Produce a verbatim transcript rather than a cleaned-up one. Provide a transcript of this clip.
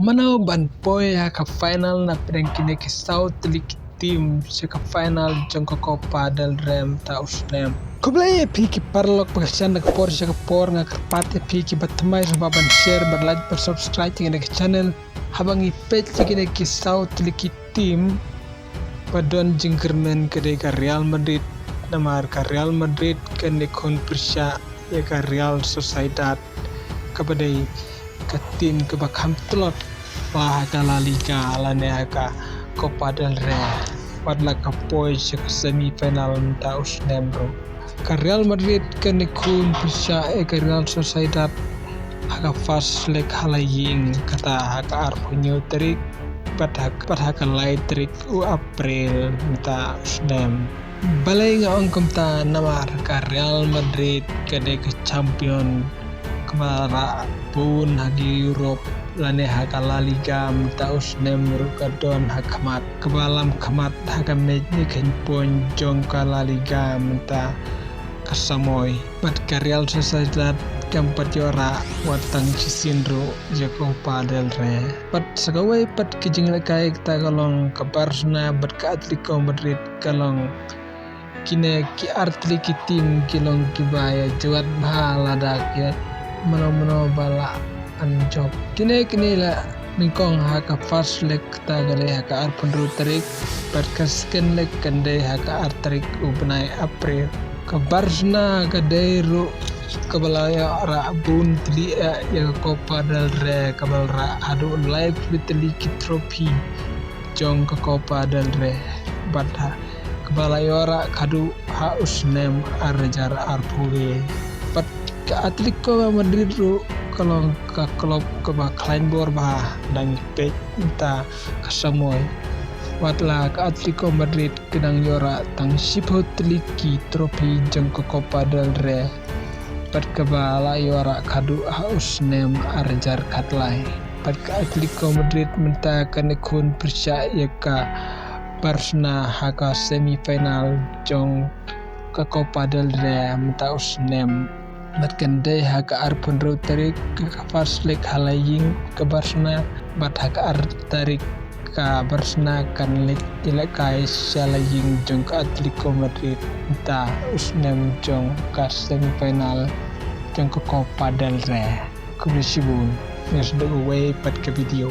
Mano ban poi ha ka final na pdeng kine ki saw tylli ki team sha ka final jong ka Copa del Rey mynta u snem. Khublei ïa phi ki paralok ba ka shan da ka por sha ka por. Nga kyrpad ïa phi ki ba thymmai sngewbha ban share, ban like, ban subscribe ïa kane ka channel. Haba ngi peit ïa kine ki saw tylli ki team ba don jingkyrmen ka dei ka Real Madrid, namar ka Real Madrid kane khun pyrshah ïa ka Real Sociedad kaba dei ka team kaba kham tlot la ha ka La Liga lane ha ka Copa del Rey, wat la ka poi sha ka semi final mynta u snem ruh. Ka Real Madrid kane khun pyrshah ïa ka Real Sociedad ha ka first leg ha la ïing, kata ha ka arphew hynñiew tarik bad ha, bad ha ka lai tarik u April mynta u snem. Balei nga ong kumta? Namar ka Real Madrid ka dei ka champion kaba rah bun ha ka Europe lane ha ka La Liga mynta u snem ruh ka don ha khmat, kaba lam khmat ha ka mej ne ka point jong ka La Liga mynta ka samoi. Bad ka Real Sociedad kam pat ïoh rah wat tang shisien ruh ïa ka Copa del Rey. Bad sa kawei pat ka jinglehkai kata ka long ka Barcelona bad ka Atletico Madrid ka long kine ki artylli ki team ki long kiba ïa jwat bha lada ki mano mano ba la an jop. Kine kine la nyngkong ha ka first leg kata ka dei ha ka arphew hynriew tarik bad ka second leg kan dei ha ka ar tarik u bnai April. Ka Barcelona ka dei ruh kaba la ïoh rah bun tylli eh ïa ka Copa del Rey, kaba la rah haduh laiphew tylli ki trophy jong ka Copa del Rey. Bad ha kaba la ïoh rah haduh ha u snem ar hajar arphew wei. Bad ka Atletico Madrid ruh ka long ka club kaba khlaiñ bor bha dang peit mynta ka samoi. Wat la ka Atletico Madrid ka dang ïoh rah tang shiphew tylli ki trophy jong ka Copa del Rey. Bad kaba la ïoh rah haduh ha u snem ar hajar khatlai. Bad ka Atletico Madrid mynta kane khun pyrshah ïa ka Barcelona ha ka semi final jong ka Copa del Rey mynta u snem. Bad kan dei ha ka arphew hynriew tarik ka first leg ha la ïing ka Barcelona, bad ha ka ar tarik ka Barcelona kan leit ïalehkai sha la ïing jong ka Atletico Madrid mynta u snem jong ka semi final jong ka Copa del Rey. Khublei shibun, ngin sa ïakynduh kawei pat ka video.